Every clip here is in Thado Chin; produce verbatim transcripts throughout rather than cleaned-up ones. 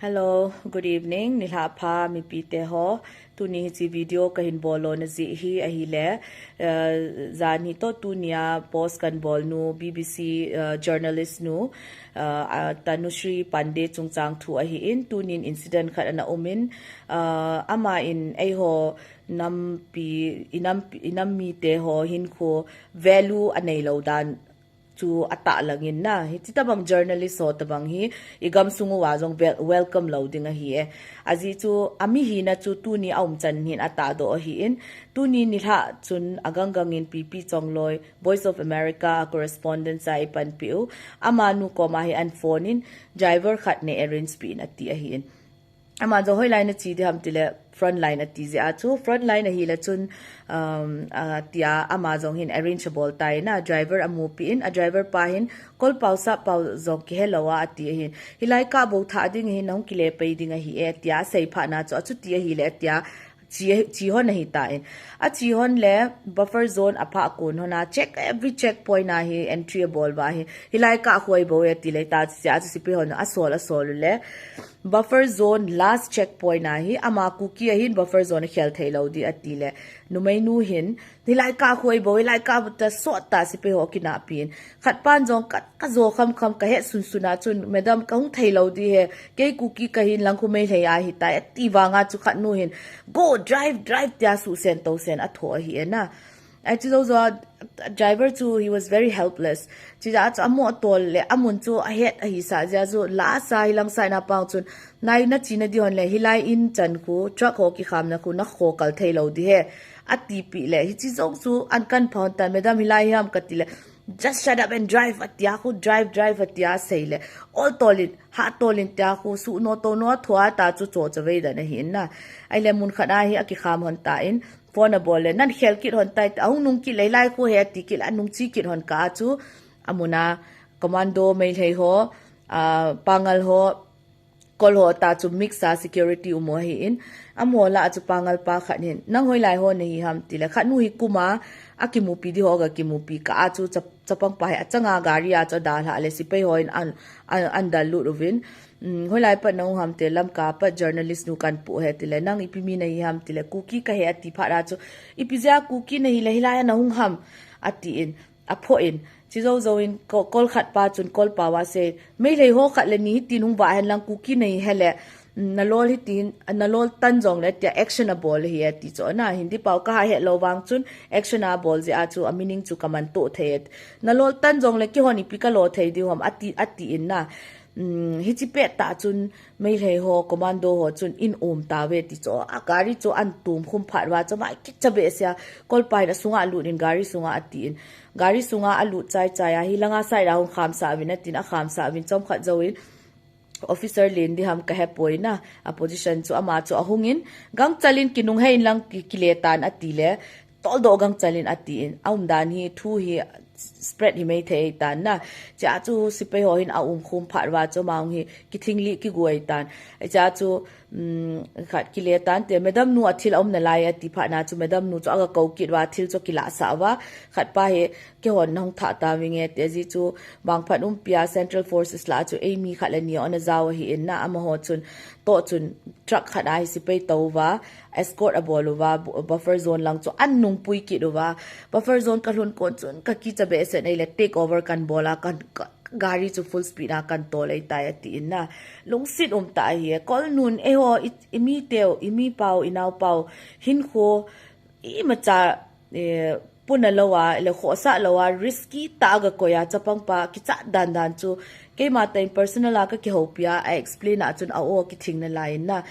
Hello, good evening. Nilhah pha mipi te ho. Tuni hiche video kahin bol lona jeh hi ahile, eh, jan hi toh tunia post kahin bol nu, B B C, eh, journalist nu, eh, a Tanushree Pandey chungchang thu ahin, tunin incident khat ana umin, eh, aman eiho nampi, inam, inam mite ho hinkho value anei lou dan chu atahlang in na. Hiche tabang journalist ho tabang hi igam sung uva jong wel-, welcome lou ding ahi e. Ajeh chu ami hina chu tuni aumchan hin atahdoh ahin. Tuni nilhah chun agang gang in P P Chongloi, Voice of America correspondent a eipanpiu. Amanu koma hi ahin phone in driver khat nei arrange peh in ati ahin. Aman jong hoilai nache ding ham tile frontline ati jeh a chu, frontline ahile chun, um, atia ama jong hin arrange abol tai na, driver amu peh in, a driver pa hin, kol pao sap pao jong kihe lou a ati ahin. Hilai kah bou thah ding ahin, nahung kile pai ding ahi e, tia asei phat na chu, achuti ahile, tia che, che hon ahi tan. Ache hon le buffer zone aphah kon hon a check, every checkpoint a hi entry abol uva hi. Hilai kah khu ahi bou e ati le ta, che a chu sepai hon asol, asol u le. Buffer zone last checkpoint a hi, ama Kuki ahin buffer zone akhel thei lou ding ati le. Numeinu hin, hilai kah khu ahi bou, hilai kah bou ta sot ta sepai ho kinahpi in. Khat pan jong ka, kajo kham kham kahet sun sun a chun, madam kahung thei lou ding ahi, kei Kuki kahin lang khu Meitei ahi tai, ati vang a chu khat nu hin, go, drive, drive, tia susen tosen atho ahi e na. Ahi chu jou jou a, driver chu, he was very helpless. Che jeh a chu amoh tol le, amun chu ahet ahi sah jeh a chu, last a hilang side na pang chun, nai nache na ding hon le, hilai in chan khu, truck ho kikhamna khu, nakho kal thei lou ding ahi, ati peh le, hiche jong chu ahin kan pha hon tan, madam hilai ham kati le, just shut up and drive, atia khu, drive, drive, atia asei le. Ol tol in, hah tol in tia khu, suh no to no, athua ta chu cho chavei dan ahi in na. Ahile mun khat a hi akikham hon tan, phone abol le, nahin khel kit hon tai, ahung nung kit le, hilai khu ahi ati kit le, anung che kit hon kah a chu, amun a, commando Meitei ho, ah, Pangal ho, Kol ho ta chu mix a security um u ahin, amaho lah a chu Pangal pa khat hin, nang hoilai ho nahi ham tile, khat nu hi kum a, akimupi ding ho ga kimupi kah a chu cha-, chapang pa hi achang a gari a chu adalhah le sepai hon an, an, ahin dallut uvin. Um, hoilai pat nahung ham tile, Lamka pat journalist nu kahin pu ahi tile, nang ipi mi nahi ham tile, Kuki kahi ati phat a chu, ipi jeh a Kuki nahi le, hilai a nahung ham atin. Aphoh in, che jou jou in, ko-, kol khat pa chun kol pao a asei, Meitei ho khat le ni hitin hung vah hen lang Kuki nahi hile, mm, nalol hitin, nalol tan jong le tia action abol ahi ati chu na, Hindi pao kaha het lou vang chun action abol jeh a chu a meaning chu kaman toh thei e. Nalol tan jong le keihon ipi kalo thei ding ham ati, ati in na. Um, hiche pet tah chun Meitei ho, commando ho chun ahin um tauve ti chu. A gari chu ahin tum khum phat uva chu, mai kicha behseh a, kol pa hin asunga alut in gari sunga ati in. Gari sunga alut chai chai a, hilanga side a hung khamsah uvin atin, akhamsah uvin chomkhat jouvin. Officer len ding ham kahepoi na, a position chu ama chu ahung in, gangchal in kinunghei in lang ki, kile tan ati le, toldoh gangchal in ati in, aumdan hi, thu hi spread hi mei thei tan na. Chea chu sepai ho hin aum khum phat uva chu ama hung hi kithing lih kigu tan. Chea chu, um, khat kile tan te, madam nu a thil aum nalai ati phat na chu madam nu chu aga kou kit uva, thil chu kilah sah uva. Khat pa hi keihon nahung thah tavinge ti, ajeh chu vangphat umpi a Central Forces lah chu eimi khat le ni ana jao ahi in na, amaho chun toh chun truck khat a hi sepai tou uva, escort abol uva, bu-, buffer zone lang chu ahin nungpui kit uva. Buffer zone kalhun kon chun kakicha behseh in ahile take over kahin bol a, kahin, ka, gari chu full speed a kahin tol ahitai ati in na. Lungset um tah ahi e. Kol nun eiho i, i mi teu, i mi pau, i nao pau, hinkho imacha, eh, puna lou a, le khohsah lou a, risky tah a gakoi a, chapang pa kicha dan dan chu, keima tah in personal a kakihoupi a, a explain a chun a aw kithing nalai in na.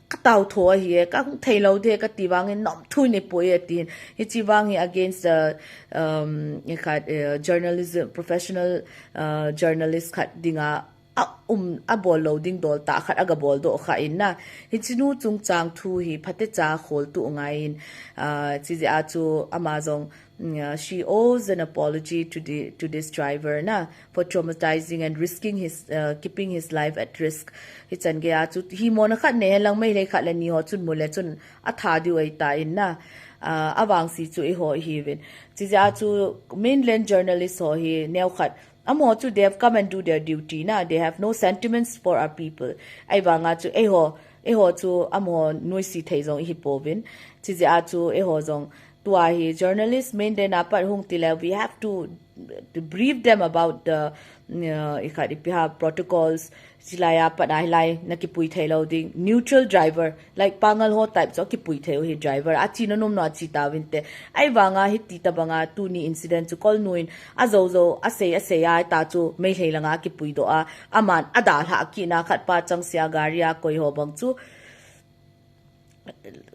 Ka tao tho ahi e, kahung thei lou ding e kati vangin nom thu nei poi atin. Hiche vang hi against the, um, khat, eh, journalism, professional, uh, journalist khat dinga, a um, abol lou ding dol tah khat aga bol doh kha in na. Hiche nu chungchang thu hi phatecha khol tuh ngai in, uh, chijeh a chu ama jong, mm, uh, she owes an apology to the, to this driver na, for traumatizing and risking his, uh, keeping his life at risk. Hichan gei a chu, hi mona khat nei hen lang Meitei khat le ni ho chun mu le chun atha diu ahitai in na, uh, avangse chu eiho ihiuvin. Chijeh a chu mainland journalist ho hi neo khat Amaho chu, they have come and do their duty na, they have no sentiments for our people. Ahivanga chu eiho, eiho chu amaho nuisi thei jong ihi pouvin. Chijeh a chu eiho jong tua hi journalist mainland a pat hung tile, we have to, to brief them about the, uh, ikhat ipi ham, protocols, chilai a pat a hilai na kipui thei lou ding. Neutral driver, like Pangal ho type chu kipui thei u hi driver. Achena nom nom a che tauvinte. Ahivanga hiti tobanga tuni incident chu Kolnu in ajou jou, asei, asei a ta chu Meitei langa kipui doh a. Aman adalhah kit na khat pa changseh a gari a koi ho bang chu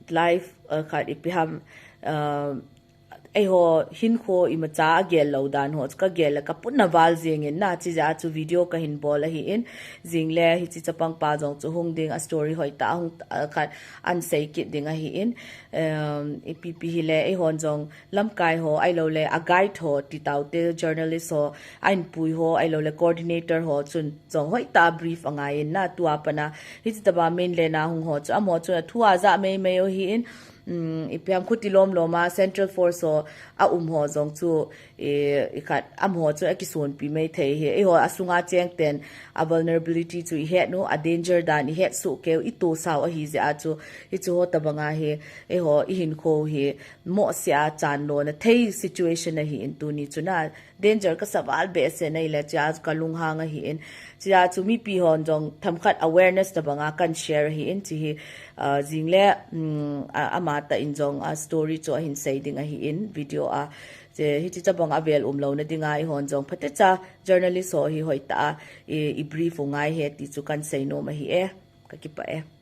live, uh, khat ipi ham, uh, eiho hinkho imacha agel lou dan ho chu kagel le kapun na val jingin na, chijeh a chu video kahin bol ahin, jingle hiche chapang pa jong chu hung ding a story hoitah hung, uh, khat ahin sei kit ding ahin, um, ipi pi hile eihon jong lamkai ho, ahiloule a guide ho, ti taute journalist ho, a inpui ho, ahiloule coordinator ho chun jong hoitah a brief angaiyin na, tua pat a hiche tobang mainland a hung ho chu, amaho chun athu ajah mei mei u ahin, um, ipi ham khuti lom lom a Central Force ho a um ho jong chu, eh, ikhat amaho chu akisonpi mei thei hi. Eiho asunga cheng ten a vulnerability chu ihet u, a danger dan ihet soh keu, itohsau ahi jeh a chu, hiche ho tobanga hi, eiho ihinkho hi mohseh a chan lona thei situation ahin tuni chu na. Danger kasa val behseh na ahile, chea kalunghang ahin. Chea chu mipi hon jong themkhat awareness tobanga kahin share ahin, che hi, uh, jingle, um, a, amatah in jong a story chu ahin sei ding ahin, video a. Che, hiche tobang avel umlouna dinga eihon jong phatecha journalist ho hi hoitah a i, i brief u ngai e ti chu kahin sei nom ahi e. Kakipah e.